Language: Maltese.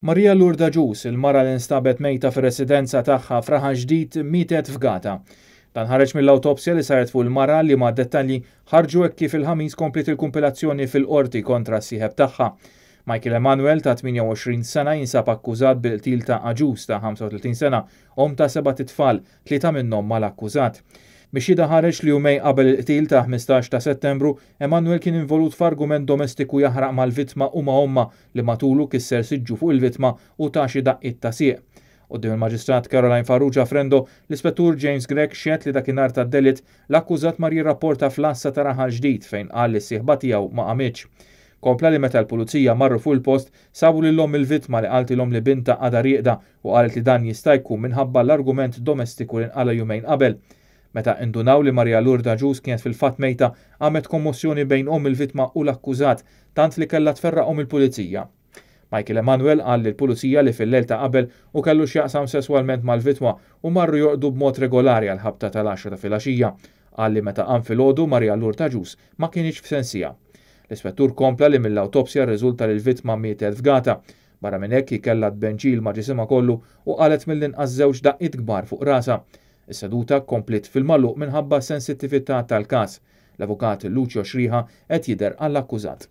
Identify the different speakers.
Speaker 1: Maria Lourdes Agius, il-mara li nstabet mejta fir-residenza tagħha f'Raħal Ġdid, mietet fgata. Dan ħareġ mill-awtopsja li saret fuq il-mara li ma' dettalji ħarġu hekk kif il-Ħamis kompliet il-kumpilazzjoni fil-qorti kontra s-sieħeb tagħha. Michael Emanuel ta' 28 sena jinsab akkużat bil-qtil ta' Agius ta' 35 sena, omm ta' sebat itfal, tlieta minnhom mal-akkużat. Mix-xhieda ħareġ li jumejn qabel il-qtil ta' 15 ta' Settembru, Emanuel kien involut f'argument domestiku jaħraq mal-vittma u ma' ommha li matulu kisser siġġu fuq il-vittma u ta xi daqqiet ta' sieq. Quddiem il-Maġistrat Caroline Farrugia Frendo, l-Ispettur James Grech xehed li dakinhar tad-delitt, l-akkużat mar jirrapporta fl-għassa ta' Raħal Ġdid fejn qal li s-sieħba tiegħu ma qamitx. Kompla li meta l-Pulizija marru fuq il-post, sabu lil omm il-vittma li qaltilhom li bintha għadha rieqda u qalet li dan jista' jkun minħabba l-argument domestiku li nqala' jumejn qabel. Meta indunaw li Maria Lourdes Agius kienet fil-fatt mejta, qamet kommossjoni bejn omm il-vittma u l-akkużat, tant li kellha tferraqhom il-Pulizija. Michael Emanuel qal lill-Pulizija li fil-lejl ta' qabel hu kellu x'jaqsam sesswalment mal-vittma u marru jorqdu b'mod regolari għall-ħabta tal-għaxra ta' filgħaxija. Qal li meta qam filgħodu Maria Lourdes Agius ma kinitx f'sensiha. L-Ispettur kompla li mill-awtopsja rriżulta li l-vittma mietet fgata. Barra minn hekk hi kellha tbenġil ma' ġisimha kollu u qalgħet mill-inqas żewġ daqqiet kbar fuq rasha. Is-seduta kompliet fil-magħluq minħabba s-sensittività tal-każ. L-Avukat Lucio Xriħa qed jidher għall-akkużat.